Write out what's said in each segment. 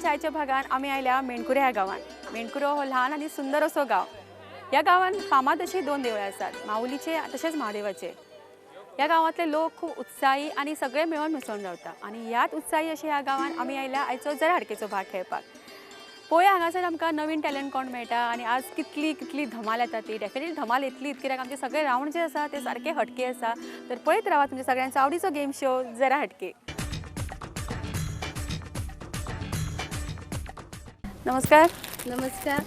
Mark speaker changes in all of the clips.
Speaker 1: आमच्या आयच्या भागान आमी आयल्या मेणकुरे ह्या गांवान. मेणकुरो हो ल्हान आनी सुंदर असो गांव. ह्या गांवान फामाद अशी दोन देवळां आसात, माऊलीचे तशेंच महादेवाचे. ह्या गांवांतले लोक खूब उत्साही आनी सगळे मेळून मिसळून रावता आनी ह्याच उत्साही अशे ह्या गांवान आमी आयल्या आयचो जरा हटकेचो भाग खेळपाक. पळोवया हांगासर आमकां नवीन टॅलंट कोण मेळटा आनी आज कितली कितली धमाल येता ती. डेफिनेटली धमाल येतली कित्याक आमचे सगळे रावंड जे आसा ते सारके हटके आसा. तर पळयत रावा तुमच्या सगळ्यांचो आवडीचो गेम शो जरा हटके. नमस्कार.
Speaker 2: नमस्कार.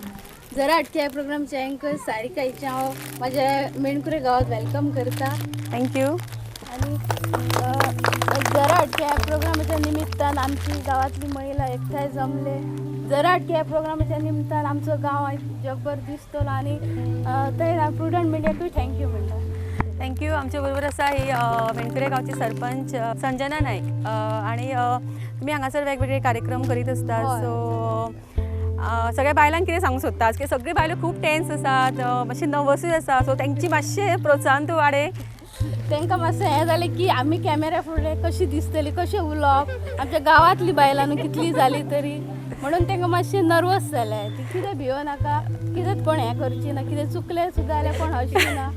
Speaker 2: जरा हटके ह्या प्रोग्रामचे अँकर सारिका हिचें हांव म्हाज्या मेणकुरे गांवांत welcome करता.
Speaker 1: Thank you.
Speaker 2: आनी जरा हटके ह्या प्रोग्रामाच्या निमित्तान आमची गांवांतली महिला एकठांय जमले. जरा हटके ह्या प्रोग्रामाच्या निमतान आमचो गांव जगभर दिसतलो आनी थंय प्रुडंट मिडियाकूय thank you म्हणटा.
Speaker 1: Thank you. आमच्या बरोबर आसा ही मेणकुरे गांवची सरपंच संजना नायक आनी तुमी हांगासर वेगवेगळे कार्यक्रम करीत आसता. सो सगळ्या बायलांक कितें सांगूंक सोदता? आज सगळ्यो बायलो खूब टेन्स आसात, मातशें नर्वसूय आसा, सो तांची मातशें प्रोत्साहन तूं वाडय.
Speaker 2: तांकां मातशें हें जालें की आमी कॅमेऱ्या फुडें कशी दिसतली, कशें उलोवप, आमच्या गांवांतली बायलां न्हू कितली जाली तरी, म्हणून तांकां मातशें नर्वस जालें. ती कितें भियो नाका, कितें कोण हें करची ना, कितें चुकलें सुद्दां जाल्यार कोण हसची ना,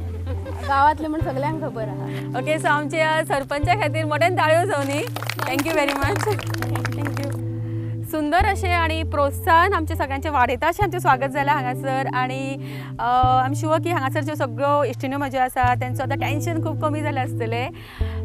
Speaker 2: गांवांतलें म्हण सगळ्यांक खबर आहा.
Speaker 1: ओके, सो आमच्या सरपंचा खातीर मोठ्यान ताळयो जावनी. Thank you very much. Thank you. सुंदर अशें आनी प्रोत्साहन आमचें सगळ्यांचें वाडयता अशें आमचें स्वागत जालां हांगासर. आनी आम शुअर की हांगासर ज्यो सगळ्यो इश्टिण्यो म्हज्यो आसा तेंचो आतां टेंशन खूब कमी जालें आसतलें.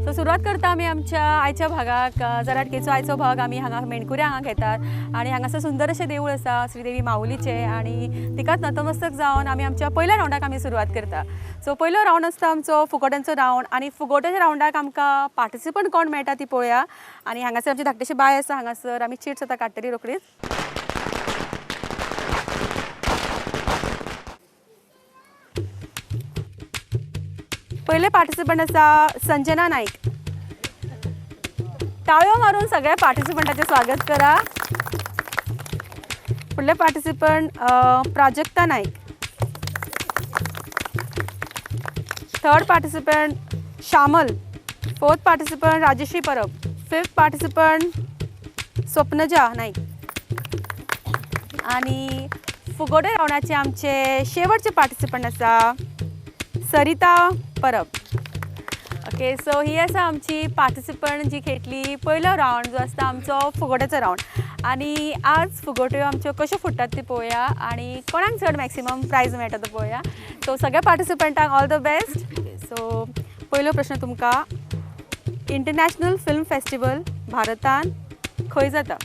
Speaker 1: सो सुरवात करता आमी आमच्या आयच्या भागाक. जरा हटकेचो आयचो भाग आमी हांगा मेणकुरे हांगा घेतात आनी हांगासर सुंदर अशें देवूळ आसा श्रीदेवी माऊलीचें आनी तिकाच नतमस्तक जावन आमी आमच्या पयल्या रावंडाक आमी सुरवात करता. सो पयलो रावंड आसता आमचो फुगोट्यांचो रावंड आनी फुगोट्याच्या रावंडाक आमकां पार्टिसिपंट कोण मेळटा ती पळोवया. आनी हांगासर आमची धाकटीशी बाय आसा, हांगासर आमी चिट्स आतां काडटली रोखडीच. पयले पार्टिसिपंट आसा संजना नायक. टाळयो मारून सगळ्या पार्टिसिपंटाचें स्वागत करा. फुडले participant Prajakta Naik. Third participant Shyamal. Fourth participant Rajshree Parab. Fifth participant Swapnaja Naik. आनी फुगोटे रावंडाचे आमचे शेवटचे पार्टिसिपंट आसा सरिता परब. ओके, सो ही आसा आमची पार्टिसिपंट जी खेळटली पयलो रावंड जो आसता आमचो फुगोट्याचो रावंड. आनी आज फुगोट्यो आमच्यो कश्यो फुट्टात ती पळोवया आनी कोणाक चड मॅक्सिमम प्रायज मेळटा तो पळोवया. सो सगळ्या पार्टिसिपंटांक ऑल the best. सो पयलो प्रश्न तुमकां, इंटरनॅशनल फिल्म फेस्टिवल भारतान खंय जाता?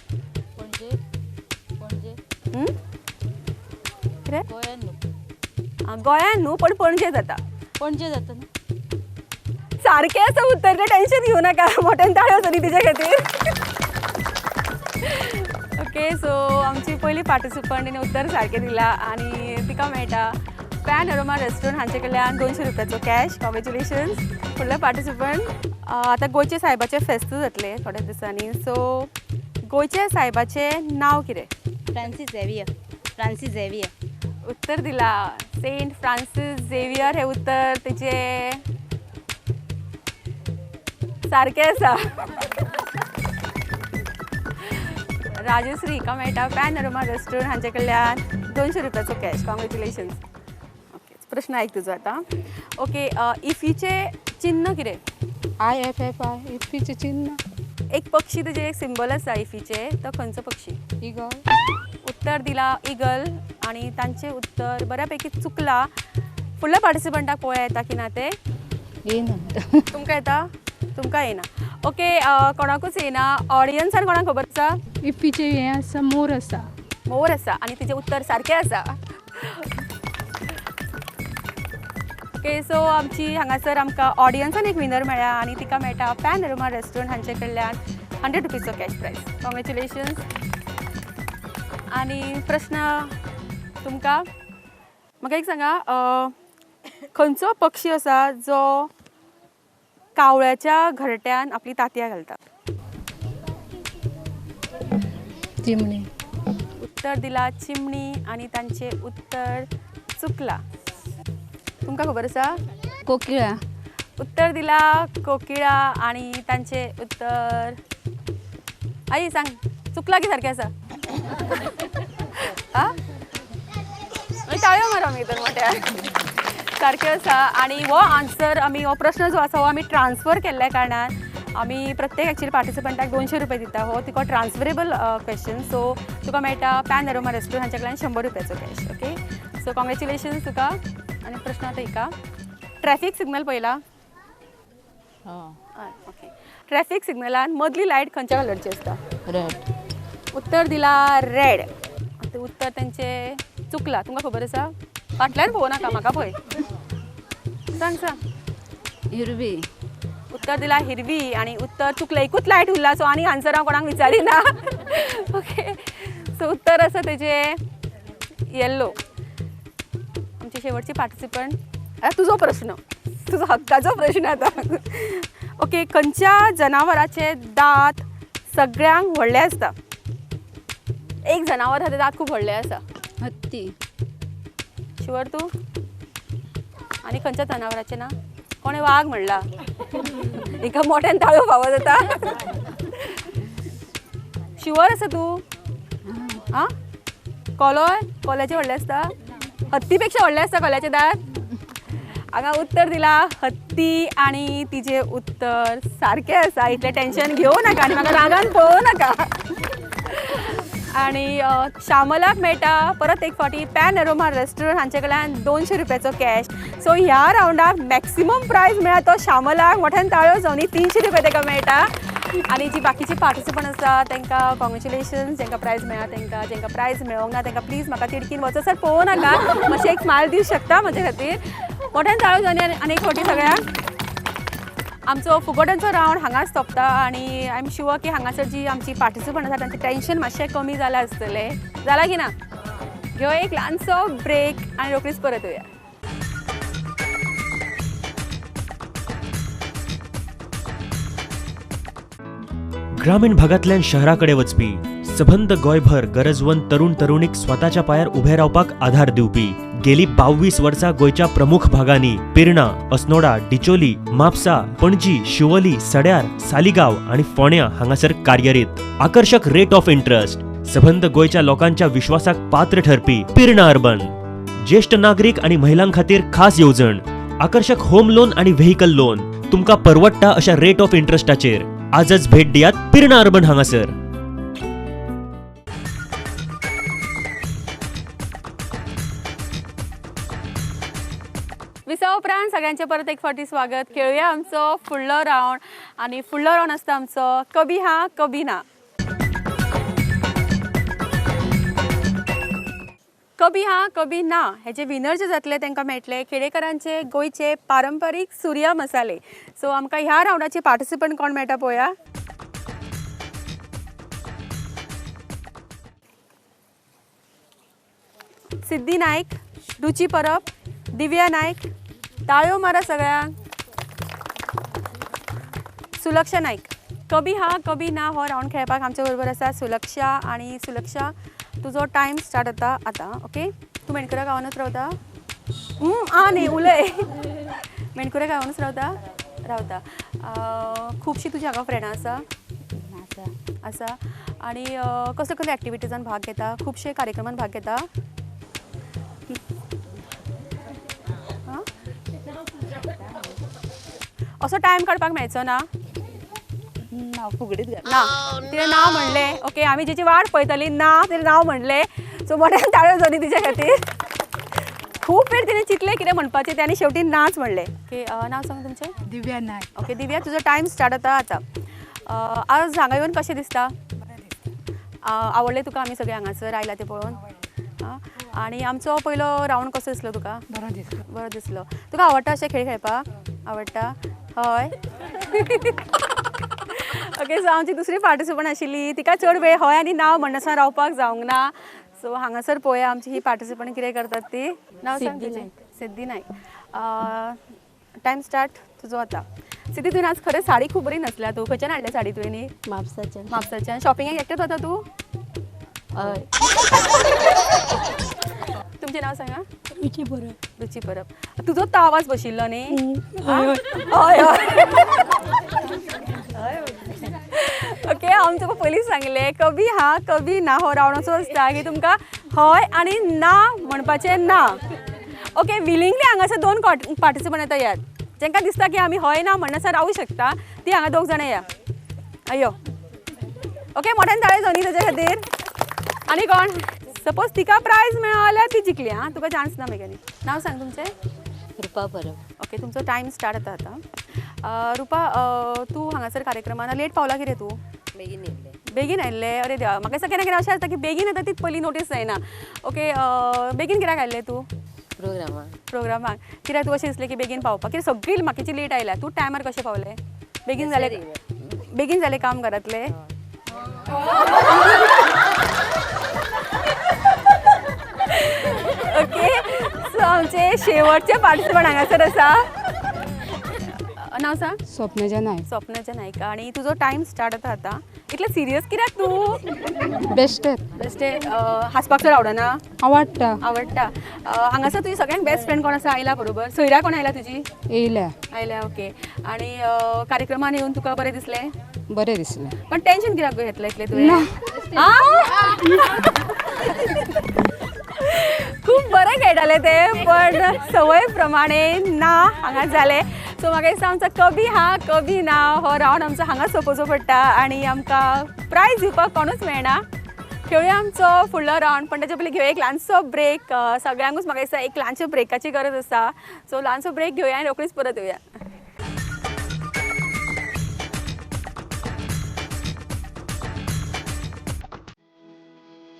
Speaker 3: पणजे. पणजे.
Speaker 1: कितें?
Speaker 3: गोंयान न्हू.
Speaker 1: गोंयान न्हू पण पणजे जाता.
Speaker 3: पणजे जाता न्हू.
Speaker 1: सारकें आसा उत्तर, टेंशन घेवं नाका. मोठ्यान ताळयो जाली तिच्या खातीर. ओके, सो आमची पयली पार्टिसिपंट तिणें उत्तर सारकें दिलां आनी तिका मेळटा पॅनोरमा रेस्टॉरंट हांचे कडल्यान 200 रुपयाचो कॅश. कॉंग्रेच्युलेशन्स. फुडले पार्टिसिपंट, आतां गोंयचे सायबाचें फेस्त जातलें थोड्या दिसांनी, सो गोंयच्या सायबाचें नांव कितें?
Speaker 3: Francis Xavier. Francis Xavier.
Speaker 1: उत्तर दिला सेंट फ्रांसीस झेवियर हें उत्तर तेचें सारकें आसा. राजश्री हिका मेळटा पॅनोरमा रेस्टॉरंट हांचे कडल्यान 200 रुपयाचो कॅश. कॉंग्रेच्युलेशन्स. ओके, प्रश्न आयक तुजो आतां. ओके, इफीचें चिन्न कितें?
Speaker 4: IFFI. इफीचें चिन्न
Speaker 1: एक पक्षी, तुजें एक सिंबल आसा इफीचें, तो खंयचो पक्षी?
Speaker 4: इगल.
Speaker 1: उत्तर दिला इगल आनी तांचें उत्तर बऱ्यापैकी चुकलां. फुडल्या पार्टिसिपंटाक पळोवया येता की ना तें.
Speaker 3: येना.
Speaker 1: तुमकां येता? तुमकां येना. ओके, कोणाकूच येना. ऑडियन्सान कोणाक खबर आसा?
Speaker 4: इफीचें हें आसा, मोर आसा.
Speaker 1: मोर आसा आनी तिचें उत्तर सारकें आसा. ओके, सो आमची हांगासर आमकां ऑडियन्सान एक विनर मेळ्ळ्या आनी तिका मेळटा पॅनोरमा रेस्टॉरंट हांचे कडल्यान 100 रुपीजचो कॅश प्रायज. कॉंग्रेच्युलेशन्स. आनी प्रश्न तुमकां, म्हाका एक सांगा, खंयचो पक्षी आसा जो कावळ्याच्या घरट्यान आपली तांतयां घालता?
Speaker 4: चिमणी.
Speaker 1: उत्तर दिला चिमणी आनी तांचें उत्तर चुकलां. तुमकां खबर आसा?
Speaker 2: कोकिळा.
Speaker 1: उत्तर दिला कोकिळा आनी तांचें उत्तर, आई सांग चुकलां की सारकें आसा? आ टाळयो मारा आमी तर मोठ्या सारकें आसा. आनी हो आन्सर आमी हो प्रश्न जो आसा हो आमी ट्रान्सफर केल्ल्या कारणान आमी प्रत्येक एक्चुअली पार्टिसिपंटाक 200 रुपये दिता. हो तुका ट्रान्सफरेबल क्वेश्चन. सो तुका मेळटा पॅन अरोमा रेस्टॉरंट हांच्या कडल्यान 100 रुपयाचो कॅश. ओके सो कॉंग्रेच्युलेशन्स तुका. आनी प्रश्न आतां हिका ट्रॅफिक सिग्नल पळयला? ओके ट्रॅफिक सिग्नलान मदली लायट खंयच्या कलरची आसता?
Speaker 3: रेड.
Speaker 1: उत्तर दिला रेड. आतां उत्तर तेंचें चुकलां. तुमकां खबर आसा? फाटल्यान पळोवं नाका म्हाका पळय. सांग सांग.
Speaker 3: हिरवी.
Speaker 1: उत्तर दिला हिरवी आनी उत्तर चुकलें. एकूच लायट उरला. सो आनी आन्सर हांव कोणाक विचारिना. ओके सो उत्तर आसा तेजें येल्लो. आमची शेवटची पार्टिसिपंट. आतां तुजो प्रश्न, तुजो हक्काचो प्रश्न आतां. ओके खंयच्या जनावराचे दांत सगळ्यांक व्हडले आसता? एक जनावर आसा ते दांत खूब व्हडले आसा.
Speaker 3: हत्ती.
Speaker 1: शुवर तूं? आनी खंयच्या जनावराचे ना? कोणें वाग म्हणला? एका मोठ्यान ताळयो फावो जाता. शुवर आसा तूं? आं कोलोय? कोल्याचे व्हडले आसता? हत्ती पेक्षा व्हडले आसता कोल्याचे दांत? हांगा उत्तर दिला हत्ती आनी तिजें उत्तर सारकें आसा. इतलें टेंशन घेवं नाका आनी म्हाका रागान पळोवं नाका. आनी श्यामलाक मेळटा परत एक फावटी पॅन अरोमा रेस्टॉरंट हांचे कडल्यान 200 रुपयाचो कॅश. सो ह्या रावंडाक मॅक्सिमम प्रायज मेळ्ळा तो श्यामलाक. मोठ्यान ताळयो जावन 300 रुपया ताका मेळटा. आनी जी बाकीची पार्टिसिपंट आसा तांकां कॉंग्रेच्युलेशन्स. जांकां प्रायज मेळ्ळा तांकां, जांकां प्रायज मेळोंक ना तांकां प्लीज म्हाका तिडकीन वचसर पळोवं नाका. मातशें एक स्मायल दिवंक शकता म्हजे खातीर. मोठ्यान ताळयो जावन आनी एक फावटी सगळ्यांक. आमचो फुगोट्यांचो रावंड हांगाच सोंपता आनी I am sure की हांगासर जी आमची पार्टिसिपंट आसा तांचें टेंशन मातशें कमी जालां आसतलें. जालां की ना? घेवया एक ल्हानसो ब्रेक आनी रोखडीच परत येवया.
Speaker 5: ग्रामीण भागांतल्यान शहराकडे वचपी सबंद गोंयभर गरजवंत तरुण तरुणीक स्वताच्या पायार उभे रावपाक आधार दिवपी गेली 22 वर्सां गोंयच्या प्रमुख भागांनी पिर्णा, अस्नोडा, डिचोली, म्हापसा, पणजी, शिवोली, सड्यार, सालिगांव आनी फोंड्या हांगासर कार्यरत. आकर्शक रेट ऑफ इंट्रस्ट, सबंद गोंयच्या लोकांच्या विश्वासाक पात्र ठरपी पिर्णा अर्बन. ज्येष्ठ नागरीक आनी महिलां खातीर खास येवजण, आकर्शक होम लोन आनी व्हेकल लोन तुमकां परवडटा अशा रेट ऑफ इंट्रस्टाचेर. आजच भेट दियात पिर्णा अर्बन हांगासर.
Speaker 1: विसा उपरांत सगळ्यांचे परत एक फावटी स्वागत. खेळुया आमचो फुडलो रावंड आनी फुडलो रावंड आसता आमचो कभी हा कभी ना. कभी हा कभी ना हेजे विनर जे जातले तांकां मेळटले खेडेकरांचे गोंयचे पारंपारीक सुर्या मसाले. सो आमकां ह्या रावंडाचे पार्टिसिपंट कोण मेळटा पळोवया. सिद्धी नायक, रुची परब, दिव्या नायक. ताळयो मारा सगळ्यांक. सुलक्षा नायक. कभी हा कभी ना हो रावंड खेळपाक आमच्या बरोबर आसा सुलक्षा. आनी सुलक्षा तुजो टायम स्टार्ट जाता आतां. ओके तूं मेणकुरा गांवानूच रावता? आ न्ही उलय. मेणकुरा गांवानूच रावता? रावता. खुबशीं तुजी हांगा फ्रेंडां आसा? आसा. आनी कसले कसले एक्टिविटीजान भाग घेता? खुबशे कार्यक्रमान भाग घेता? असो टायम काडपाक मेळचो ना?
Speaker 3: ना फुगडीत
Speaker 1: ना. तिणें नांव म्हणलें. ओके आमी जेची वाट पळयताली ना तिणें नांव म्हणलें. सो मोठ्यान ताळयो जाली तिच्या खातीर. खूब वेळ तिणें चिंतलें कितें म्हणपाचें तें आनी शेवटी नाच म्हणलें. ओके नांव सांग तुमचें?
Speaker 4: दिव्या नायक.
Speaker 1: ओके दिव्या तुजो टायम स्टार्ट जाता आतां. आज हांगा येवन कशें दिसता? आवडलें तुका आमी सगळे हांगासर आयला तें पळोवन? आनी आमचो पयलो रावंड कसो दिसलो तुका?
Speaker 4: बरो दिसलो.
Speaker 1: बरो दिसलो. तुका आवडटा अशें खेळ खेळपाक? आवडटा? हय. ओके सो आमची दुसरी पार्टिसिपंट आशिल्ली तिका चड वेळ हय आनी नांव म्हणनासतना रावपाक जावंक ना. सो हांगासर पळोवया आमची ही पार्टिसिपंट कितें करतात ती. नांव सांग तुजें? सिद्धी नायक. टायम स्टार्ट तुजो आतां. सिद्धी तुवें आज खरें साडी खूब बरी न्हेसल्या तूं. खंयच्यान हाडल्या साडी तुवें न्ही?
Speaker 3: म्हापसाच्यान.
Speaker 1: म्हापसाच्यान. शॉपिंगाक एकटेच वता तूं?
Speaker 3: हय.
Speaker 1: तुमचें नांव सांगा?
Speaker 4: रुची परब.
Speaker 1: रुची परब. तुजो तो आवाज बशिल्लो न्ही? हय हय. ओके, हांव तुका पयलींच सांगलें कभी हा कभी ना हो रावंड असो आसता की तुमकां हय आनी ना म्हणपाचें ना. ओके, विलिंगली हांगासर 2 पार्टिसिपंट येता यात, जांकां दिसता की आमी हय ना म्हणनासर रावूं शकता, ती हांगा 2 जाणां या. अयो, ओके, मोठ्यान ताळे जावनी ताच्या खातीर. आनी कोण सपोज तिका प्रायज मेळ्ळो जाल्यार ती जिखली. आं, तुका चान्स ना मागीर. नांव सांग तुमचें.
Speaker 3: रुपा परब.
Speaker 1: ओके, तुमचो टायम स्टार्ट जाता आतां. रुपा, तूं हांगासर कार्यक्रमान लेट पावला कितें तूं?
Speaker 3: बेगीन येयल्लें.
Speaker 1: बेगीन आयिल्लें? अरे देवा, म्हाका दिसता केन्ना केन्ना अशें आसता की बेगीन येता तीच पयलीं नोटीस जायना. ओके, बेगीन कित्याक आयिल्लें तूं?
Speaker 3: प्रोग्रामाक.
Speaker 1: प्रोग्रामाक कित्याक तूं अशें दिसलें की बेगीन पावपाक? कित्याक सगळीं बाकीची लेट आयल्या, तूं टायमार कशें पावलें? बेगीन जालें, बेगीन जालें काम घरांतलें? ओके, सो आमचे शेवटचे पार्टिसिपंट हांगासर आसा. नांव सांग.
Speaker 4: स्वप्नजा नायक.
Speaker 1: स्वप्नजा नायक. आनी तुजो टायम स्टार्ट जाता आतां. इतलें सिरियस कित्याक तूं?
Speaker 4: बेश्टें.
Speaker 1: बेश्टें. हांसपाक चड आवडना?
Speaker 4: आवडटा.
Speaker 1: आवडटा. हांगासर तुजी सगळ्यांत बेस्ट फ्रेंड कोण आसा आयला बरोबर? सोयऱ्या कोण आयला तुजी?
Speaker 4: येयल्या.
Speaker 1: आयल्या. ओके, आनी कार्यक्रमान येवन तुका बरें दिसलें?
Speaker 4: बरें दिसलें.
Speaker 1: पण टेन्शन कित्याक घेतलें इतलें तुवें? खूब बरें खेळटालें तें, पण सवय प्रमाणे ना हांगा जालें. सो म्हाका दिसता आमचो कभी हा कभी ना हो रावंड आमचो हांगा सोंपोवचो पडटा आनी आमकां प्रायज दिवपाक कोणूच मेळना. खेळुया आमचो फुडलो रावंड, पण ताच्या पयलीं घेवया एक ल्हानसो ब्रेक. सगळ्यांकूच म्हाका दिसता एक ल्हानशे ब्रेकाची गरज आसा. सो ल्हानसो ब्रेक घेवया आनी रोखडीच परत येवया.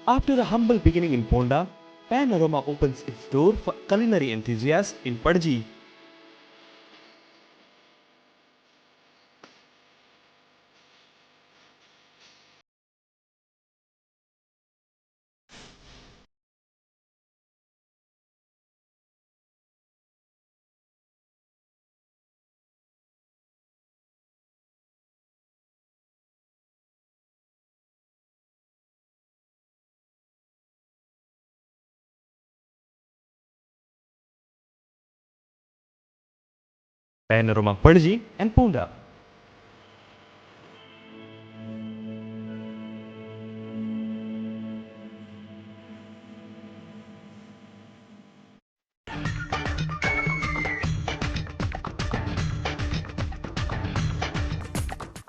Speaker 5: After a humble beginning in Ponda, Panorama opens its door for culinary enthusiasts in Panaji. Panorama Panaji and Ponda.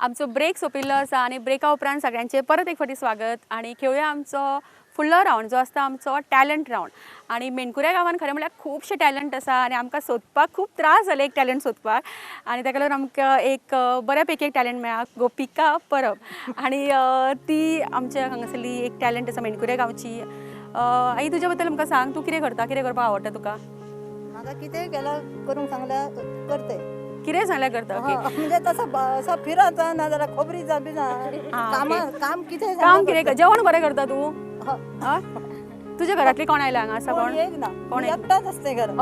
Speaker 1: आमचो ब्रेक सोंपिल्लो आसा आनी ब्रेका उपरांत सगळ्यांचें परत एक फावटी स्वागत. आनी खेळुया आमचो फुडलो रावंड जो आसता आमचो टॅलंट रावंड. आनी मेणकुऱ्या गांवान खरें म्हणल्यार खुबशे टॅलंट आसा आनी आमकां सोदपाक खूब त्रास जाले एक टॅलंट सोदपाक, आनी ताका लागून आमकां एक बऱ्या पैकी एक टॅलंट मेळ्ळा, गोपिका परब. आनी ती आमच्या हांगासरली एक टॅलंट आसा मेणकुऱ्या गांवची. आई, तुज्या बद्दल आमकां सांग, तूं कितें करता, कितें करपाक आवडटा तुका?
Speaker 6: म्हाका कितेंय केल्यार करूंक सांगल्यार करते.
Speaker 1: कितें सांगल्यार करता?
Speaker 6: म्हणजे तसं असं फिरत ना जाल्यार खबरी जावपी ना. काम कितें?
Speaker 1: काम कितें? जेवण बरें करता तूं? तुज्या घरांतली कोण आयला हांगा आसा? कोण
Speaker 6: एक ना, कोण एकटाच आसता घरांत.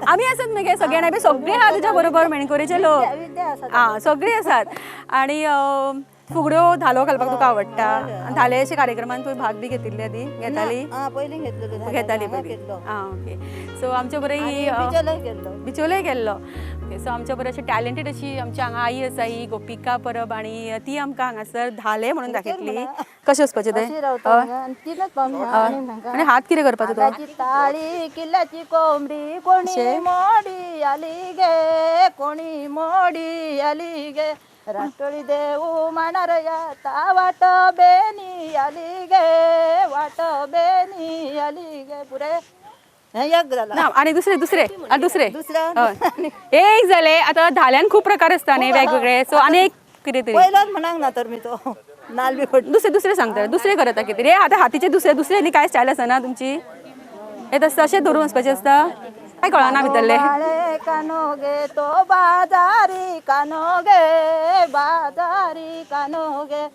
Speaker 1: आमी आसात मगे सगळे जाणां, सगळे आहा तुज्या बरोबर मेणकुरेचे लोक. आं, सगळे आसात. आनी फुगड्यो धालो घालपाक तुका आवडटा? धाले अशे कार्यक्रमान तुवें भाग बी घेतिल्ले आदी? घेताली?
Speaker 6: पयलीं घेतलेलो.
Speaker 1: घेताली पयलीं. आं, ओके. सो आमचे बरोबर ही बिचोलेय केल्लो. ओके, सो आमच्या बरोबर अशी टॅलंटेड अशी आमच्या हांगा आई आसा, ही गोपिका परब, आनी ती आमकां हांगासर धाले म्हणून दाखयतली. कशें वचपाचें तें? आनी हात कितें करपाचो तो?
Speaker 6: ताळी किल्ल्याची कोंबडी कोणी मोडी आली गे, कोणी मोडी आली गे, रातोळी देऊ माणार याता वाट बेनी आली गे, वाट बेनी आली गे. पुरे एक जाला.
Speaker 1: आनी दुसरे दुसरे दुसरे एक जाले. आतां धाल्यान खूब प्रकार आसता न्ही वेगवेगळे, सो आनी एक कितें तरी
Speaker 6: पयलोच म्हणांक ना तर मी तो नाल बी पडलो.
Speaker 1: दुसरे दुसरे सांगता, दुसरे करता कितें तरी. आतां हातीचे दुसरे दुसरे आनी कांय स्टायल आसना तुमची? हे तशें अशें धरून वचपाचें आसता, काय कळना भितरलें.
Speaker 6: कानो गे तो बाजारी कानो गे, बाजारी कानो गे,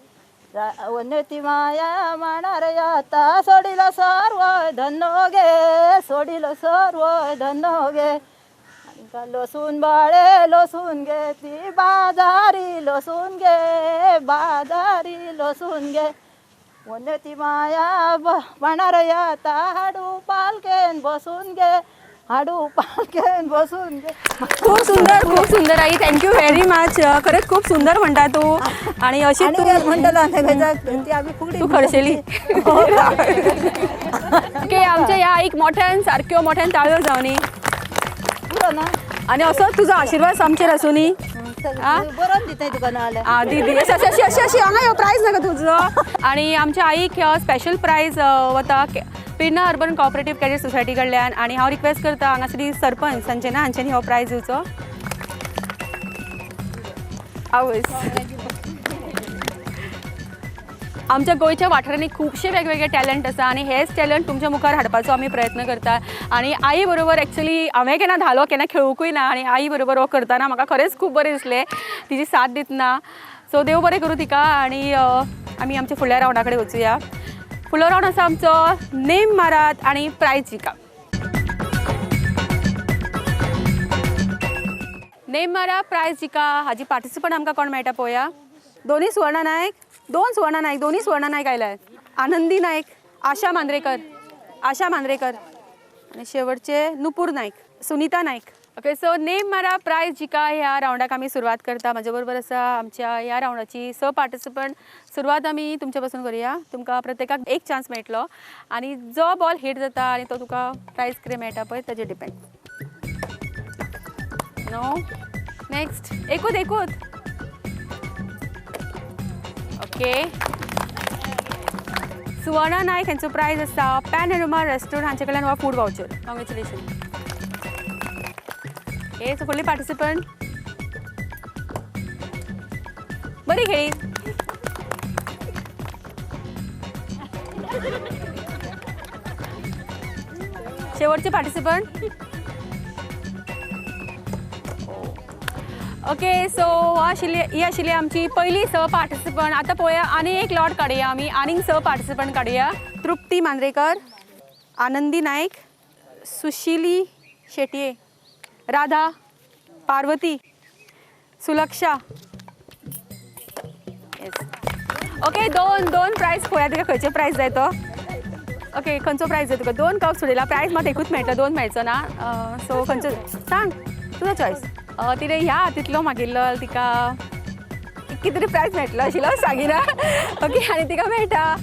Speaker 6: वन्यती माया माणार याता सोडिल सर्व धनो गे, सोडिल सर्व धनो गे, लसूण बाळे लसूण गे ती बाजारी लसूण गे, बाजारी लसूण गे, वन्यती माया माणार याता हाडू पालकेन बसून गे, हाडू पालखेन बसून
Speaker 1: खूप सुंदर, खूप सुंदर आई, thank you very much. खरंच खूप सुंदर म्हणटा तूं आणि अशी
Speaker 6: आनी
Speaker 1: तूं
Speaker 6: म्हणटलो ती आमी फुगडी
Speaker 1: तूं खर्शेली. ओके, आमच्या ह्या आईक मोठ्यान, सारक्यो मोठ्यान ताळयो जावनी.
Speaker 6: पुरो ना.
Speaker 1: आनी असोच तुजो आशिर्वाद आमचेर आसूं न्ही.
Speaker 6: बरोवन दिताय तुका नाजाल्यार.
Speaker 1: आ दी दी, अशी अशी अशी अशी हांगा यो, प्रायज नाका तुजो. आनी आमच्या आईक स्पेशल प्रायज वता Pirna urban cooperative credit society कडल्यान. आनी हांव रिक्वेस्ट करता हांगासरी सरपंच संजना हांच्यांनी हो प्रायज दिवचो. आवयस, आमच्या गोंयच्या वाठारांनी खुबशे वेगवेगळे टॅलंट आसा आनी हेच टॅलंट तुमच्या मुखार हाडपाचो आमी प्रयत्न करता. आनी आई बरोबर एक्चुली हांवें केन्ना धालो केन्ना खेळुंकूय ना आनी आई बरोबर हो करतना म्हाका खरेंच खूब बरें दिसलें, तिची साथ दितना. सो देव बरें करूं तिका. आनी आमी आमच्या फुडल्या रावंडा कडेन वचुया. फुडलो रावंड आसा आमचो नेम मारात आनी प्रायज जिका. नेम मारा प्रायज जिका हाजी पार्टिसिपंट आमकां कोण मेळटा पळोवया. दोनी सुवर्णा नायक, दोन सुवर्णा नायक, दोनी सुवर्णा नायक आयले. आनंदी नायक, आशा मांद्रेकर, आशा मांद्रेकर आनी शेवटचे Nupur Naik, Sunita Naik. Okay, so name मारा प्रायज जिका ह्या रावंडाक आमी सुरवात करता. म्हाजे बरोबर आसा आमच्या ह्या रावंडाची स पार्टिसिपंट. सुरवात आमी तुमच्या पासून करुया. तुमकां प्रत्येकाक एक चान्स मेळटलो आनी जो बॉल हिट जाता आनी तो तुका प्रायज कितें मेळटा पळय ताजेर डिपेंड. नो, नेक्स्ट, एकूच एकूच. ओके, सुवर्णा नायक हांचो प्रायज आसा पॅनोरमा रेस्टॉरंट हांचे कडल्यान हो food voucher. Congratulation. Okay, so फुडली पार्टिसिपंट बरी खेळी. शेवटचे पार्टिसिपंट. ओके, सो आशिल्ली ही आशिल्ली आमची पयली स पार्टिसिपंट. आतां पळोवया आनी एक लॉट काडुया आमी, आनीक स पार्टिसिपंट काडुया. तृप्ती मांद्रेकर, आनंदी नायक, सुशिली शेटये, राधा, पार्वती, सुलक्षा. येस, ओके, दोन दोन प्रायज पळोवया तुका खंयचे प्रायज जाय तो. ओके, खंयचो प्रायज जाय तुका? दोन कप सोडयला, प्रायज मात एकूच मेळटलो, दोन मेळचो ना. सो खंयचो सांग, तुजो चॉयस. तिणें ह्या हातींतलो मागिल्लो, तिका कितें तरी प्रायज मेळटलो आशिल्लो सांगिना. ओके, आनी तिका मेळटा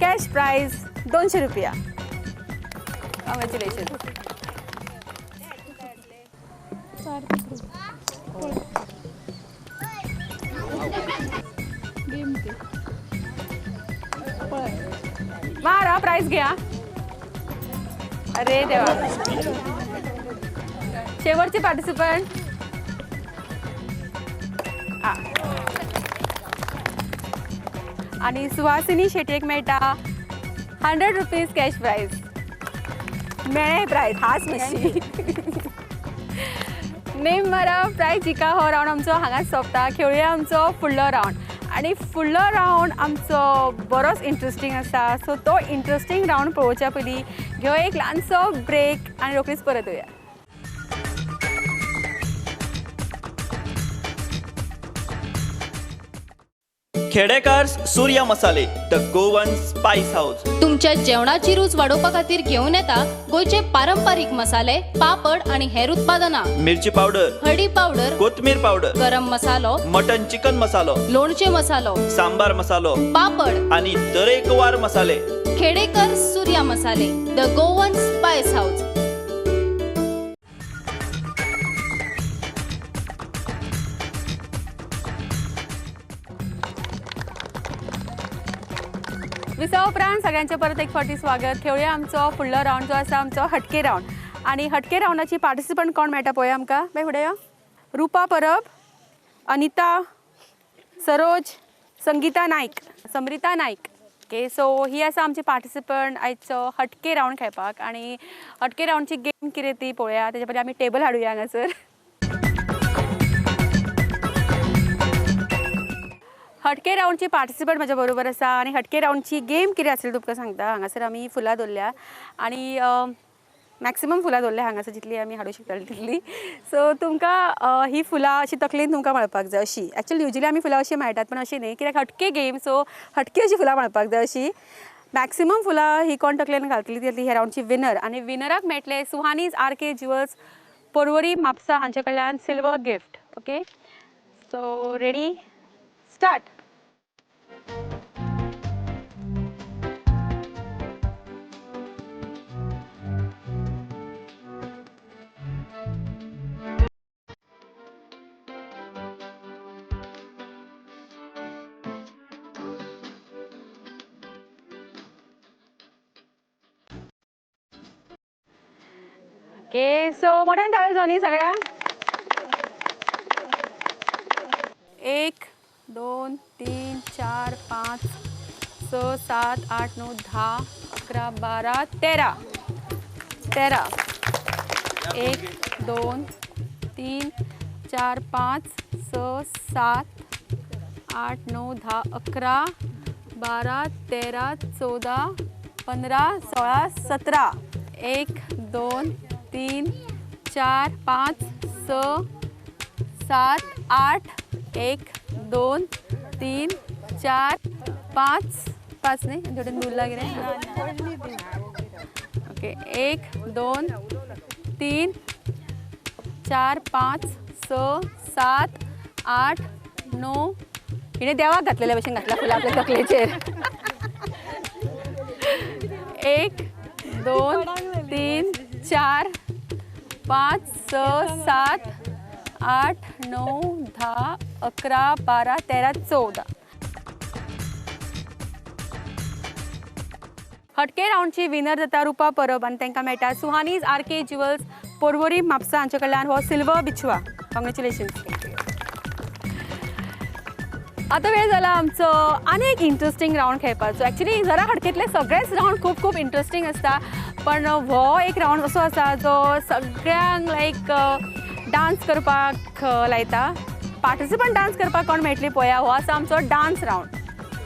Speaker 1: कॅश प्रायज 200 रुपया. कॉंग्रेच्युलेशन. मारा प्रायज घ्या. अरे देवा, शेवटचे पार्टिसिपंट. आनी सुहासिनी शेटयेक मेळटा 100 रुपीज कॅश प्रायज. मेळ्ळें प्रायज, हास मातशी. नेम मारा प्रायज जिका हो रावंड आमचो हांगाच सोंपता. खेळुया आमचो फुडलो रावंड आनी फुडलो रावंड आमचो बरोच इंट्रस्टींग आसा. सो तो इंट्रस्टींग रावंड पळोवच्या पयलीं घेवया एक ल्हानसो ब्रेक आनी रोखडीच परत येवया.
Speaker 7: Khedekar Surya Masale, the Goan spice house.
Speaker 8: तुमच्या जेवणाची रूच वाडोवपा खातीर घेवन येता गोंयचे पारंपारीक मसाले, पापड आनी हेर उत्पादनां.
Speaker 7: मिरची पावडर,
Speaker 8: हळदी पावडर,
Speaker 7: कोथमीर पावडर,
Speaker 8: गरम मसालो,
Speaker 7: मटन चिकन मसालो,
Speaker 8: लोणचे मसालो,
Speaker 7: सांबार मसालो,
Speaker 8: पापड
Speaker 7: आनी तरेकवार मसाले.
Speaker 8: Khedekar Surya Masale, the Goan spice house.
Speaker 1: विसा उपरांत सगळ्यांचे परत एक फावटी स्वागत. खेळुया आमचो फुडलो रावंड जो आसा आमचो हटके रावंड. आनी हटके रावंडाची पार्टिसिपंट कोण मेळटा पळोवया आमकां. बाय फुडें यो. रुपा परब, अनिता, सरोज, संगीता नायक, समृता नायक. ओके, सो ही आसा आमची पार्टिसिपंट आयचो हटके रावंड खेळपाक. आनी हटके रावंडची गेम कितें ती पळोवया. तेजे पयलीं आमी टेबल हाडुया हांगासर. हटके रावंडची पार्टिसिपंट म्हज्या बरोबर आसा आनी हटके रावंडची गेम कितें आसली तुमकां सांगता. हांगासर आमी फुलां दवरल्या आनी मॅक्सिमम फुलां दवरल्या हांगासर, जितली आमी हाडूंक शकताली तितली. सो तुमकां ही फुलां अशी तकलेन तुमकां माळपाक जाय अशी. एक्चुअली युजली आमी फुलां अशी माळटात, पण अशी न्ही, कित्याक हटके गेम, सो हटके अशी फुलां माळपाक जाय अशी. मॅक्सिमम फुलां ही कोण तकलेन घालतली ती ह्या रावंडची विनर आनी विनराक मेळटले Suhani's R K jewels Porvorim Mapusa हांचे कडल्यान silver gift. Okay, so ready start. Okay, so मोठ्यान टाळ्यो जावनी सगळ्यांक. 1 2 3 4 5 6 7 8 9 10 11 12 13 13 1 2 3 4 5 6 7 8 9 10 11 12 13 14 15 16 17 1 2 3 4 5 6 7 8 1 2 3 4 5 5 नाही थोडे दूर लागले. ओके, 1 2 3 4 5 6 7 8 9. हिणे देवाक घातलेल्या भशेन घातला फुलां आपल्या तकलेचेर. 1 2 3 4 5 6 7 8 9 10 11 12 13 14. हटके रावंडची विनर जाता रुपा परब आनी तांकां मेळटा Suhani's R K jewels Porvorim Mapusa हांचे कडल्यान हो सिल्वर बिछवा. कॉंग्रेच्युलेशन्स. आतां वेळ जाला आमचो आनी एक इंट्रस्टींग रावंड खेळपाचो. एक्चुली जरा हटकेंतले सगळेच रावंड खूब खूब इंट्रस्टींग आसता, पण हो एक रावंड असो आसा जो सगळ्यांक लायक डांस करपाक लायता. पार्टिसिपंट डांस करपाक कोण मेळटली पळया, हो आसा आमचो dance round.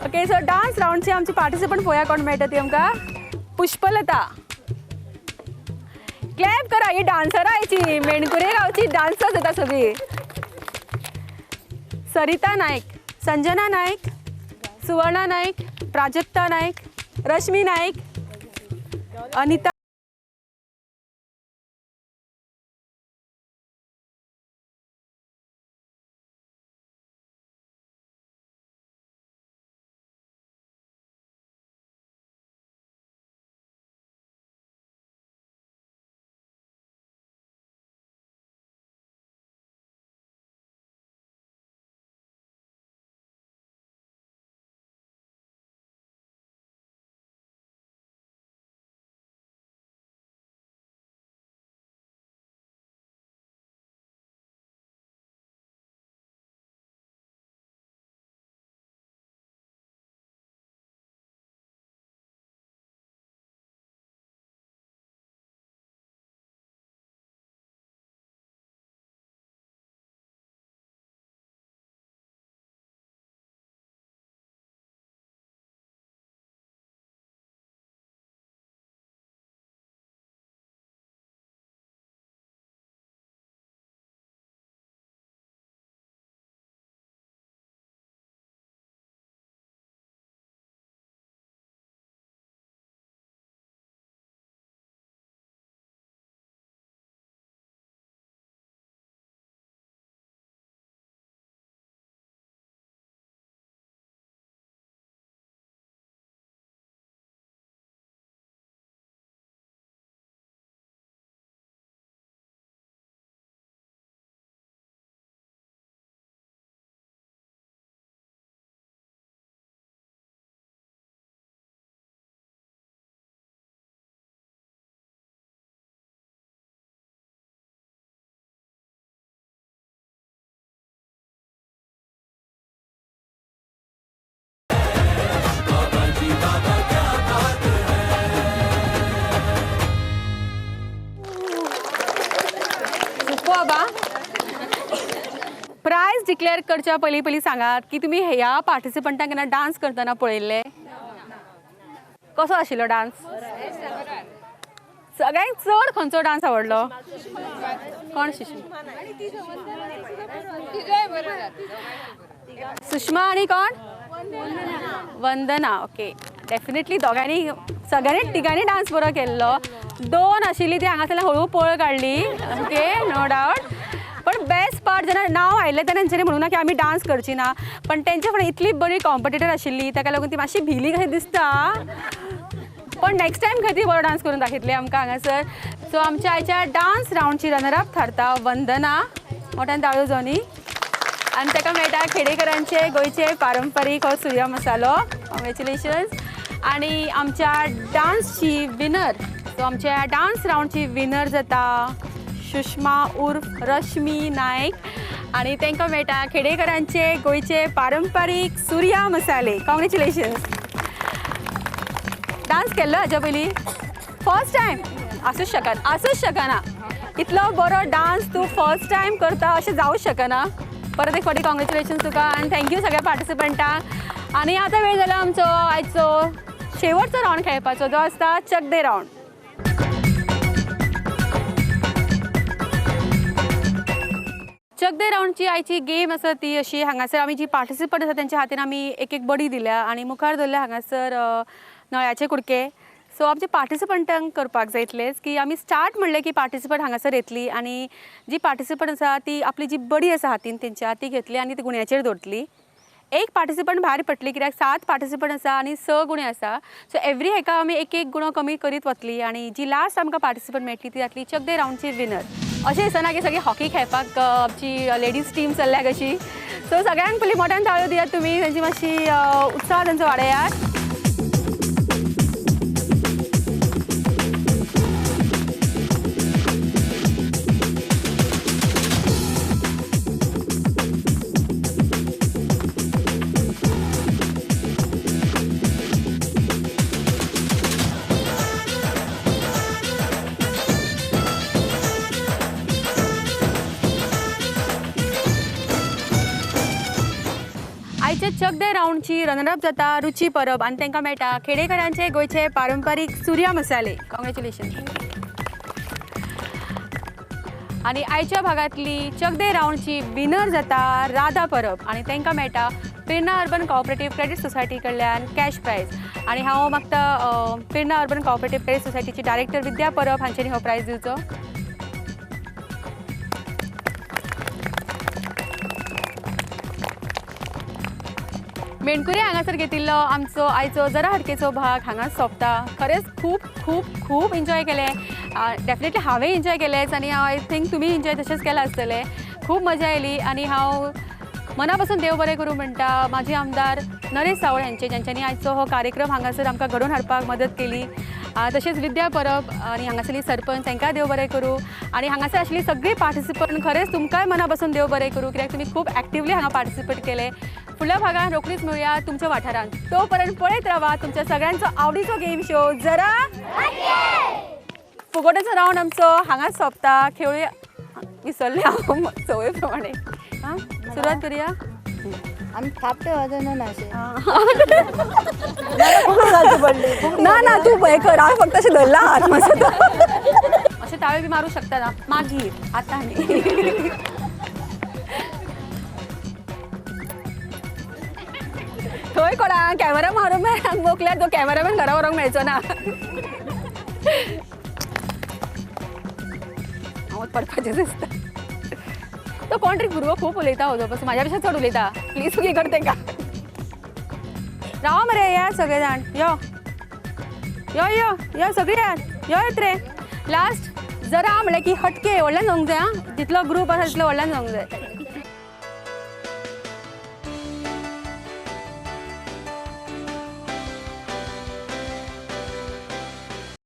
Speaker 1: Okay, so dance रावंडची आमची पार्टिसिपंट पळोवया कोण मेळटा ती आमकां. पुष्पलता, क्लॅप करा. ही डांसरां हाची मेणकुरे गांवची डांसर्स येता सगळीं. सरिता नायक, संजना नायक, सुवर्णा नायक, प्राजक्ता नायक, रश्मी नायक, अनिता. प्रायज डिक्लेअर करच्या पयलीं पयलीं सांगात की तुमी ह्या पार्टिसिपंटांक केन्ना डांस करतना पळयल्ले? कसो आशिल्लो डांस? सगळ्यांत चड खंयचो डांस आवडलो? कोण? सुषमा. सुषमा आनी कोण? वंदना. ओके, डेफिनेटली दोगांनी सगळ्यांनी तिगांनी डान्स बरो केल्लो. दोन आशिल्ली ती हांगासरल्यान हळू पळ काडली. ओके, नो डावट. पण बेस्ट पार्ट जेन्ना नांव आयलें तेन्ना तेंच्यांनी म्हणूं ना की आमी डान्स करची ना, पण तेंच्या फुडें इतली बरी कॉम्पिटिटर आशिल्ली ताका लागून ती मातशी भिली कशी दिसता, पण नेक्स्ट टायम खातीर बरो डान्स करून दाखयतले आमकां हांगासर. सो आमच्या आयच्या डान्स रावंडची रनर अप थारता वंदना. मोठ्यान ताळयो जावनी. आनी ताका मेळटा खेडेकरांचे गोंयचे पारंपारीक हो सुर्या मसालो. कॉंग्रेच्युलेशन्स. आनी आमच्या डान्सची विनर, सो आमच्या डान्स रावंडची विनर जाता सुषमा उर्फ रश्मी नायक आनी तांकां मेळटा खेडेकरांचे गोंयचे पारंपारीक सुर्या मसाले. कॉंग्रेच्युलेशन्स. डान्स केल्लो हाज्या पयलीं? First time? आसूंक शकना, आसूंक शकना. इतलो बरो डान्स तूं फर्स्ट टायम करता अशें जावंक शकना. परत एक फावटी कॉंग्रेच्युलेशन्स तुका आनी thank you सगळ्या पार्टिसिपंटांक. आनी आतां वेळ जाला आमचो आयचो शेवटचो रावंड खेळपाचो, जो आसता चक दे रावंड. चक दे रावंडची आयची गेम आसा ती अशी, हांगासर आमी जी पार्टिसिपंट आसा तेंच्या हातीन आमी एक एक बडी दिल्या आनी मुखार दवरल्या हांगासर नळ्याचे कुडके. सो आमचे पार्टिसिपंटांक करपाक जाय इतलेंच की आमी स्टार्ट म्हणलें की पार्टिसिपंट हांगासर येतली आनी जी पार्टिसिपंट आसा ती आपली जी बडी आसा हातीन तेंच्या ती घेतली आनी ती गुण्याचेर दवरतली. एक पार्टिसिपंट भायर पडटली कित्याक 7 पार्टिसिपंट आसा आनी 6 गुणे आसा. सो एवरी हेका आमी एक एक गुणो कमी करीत वतली आनी जी लास्ट आमकां पार्टिसिपंट मेळटली ती जातली चक दे रावंडची विनर. अशें दिसना की सगळी हॉकी खेळपाक आमची लेडीज टीम चल्ल्या कशी. सो सगळ्यांक पयलीं मोठ्यान ताळयो दियात तुमी, तेंची मातशी उत्साह तेंचो वाडयात. आयच्या चक दे रावंडची रनर अप जाता रुची परब आनी तांकां मेळटा खेडेकरांचे गोंयचे पारंपारीक सुर्या मसाले. कॉंग्रेच्युलेशन. आनी आयच्या भागांतली चक दे रावंडची विनर जाता राधा परब आनी तांकां मेळटा Perna urban cooperative credit society कडल्यान कॅश प्रायज. आनी हांव मागता पेडणा अर्बन कॉपरेटीव क्रेडीट सोसायटीची डायरेक्टर विद्या परब हांच्यांनी हो प्रायज दिवचो. मेणकुरे हांगासर घेतिल्लो आमचो आयचो जरा हटकेचो भाग हांगा सोंपता. खरेंच खूब खूब खूब एन्जॉय केलें. डेफिनेटली हांवें एन्जॉय केलेंच आनी हांव I think तुमी एन्जॉय तशेंच केलां आसतलें. खूब मजा आयली आनी हांव मना पासून देव बरें करूं म्हणटा माजी आमदार नरेश सावळ हांचे, ज्यांच्यांनी आयचो हो कार्यक्रम हांगासर आमकां घडोवन हाडपाक मदत केली. तशेंच विद्या परब आनी हांगासरली सरपंच तांकां देव बरें करूं आनी हांगासर आशिल्ली सगळीं पार्टिसिपंट खरेंच तुमकांय मना पासून देव बरें करूं कित्याक तुमी खूब एक्टिवली हांगा पार्टिसिपेट केलें. फुडल्या भागान रोखडीच मेळुया तुमच्या वाठारांत. तो पर्यंत पळयत रावा तुमच्या सगळ्यांचो आवडीचो गेम शो जरा फुगोट्याचो रावंड आमचो हांगाच सोंपता. खेळुया विसरले हांव संवय प्रमाणे. हां, सुरवात करूया.
Speaker 6: आमी थापटे वाजयना अशें
Speaker 1: ना ना तूं हें कर, हांवें फक्त अशें धरला हात मातसो. अशें ताळयो बी मारूं शकता ना मागीर, आतां न्ही. थंय कोणा कॅमेरा मारूंक मोकल्यार तो कॅमेरामॅन घरा व्हरूंक मेळचो ना. हांव पडपाचें दिसता. तो कोण तरी भुरगो खूब उलयता हो, बस म्हाज्या पेक्षा चड उलयता. प्लीज तुगे कर तेका. राव मरे या सगळे जाण, यो यो यो यो सगळी यात यो येत रे. लास्ट जरा म्हणलें की हटके व्हडल्यान जावंक जाय. आं, जितलो ग्रूप आसा तितलो व्हडल्यान जावंक जाय.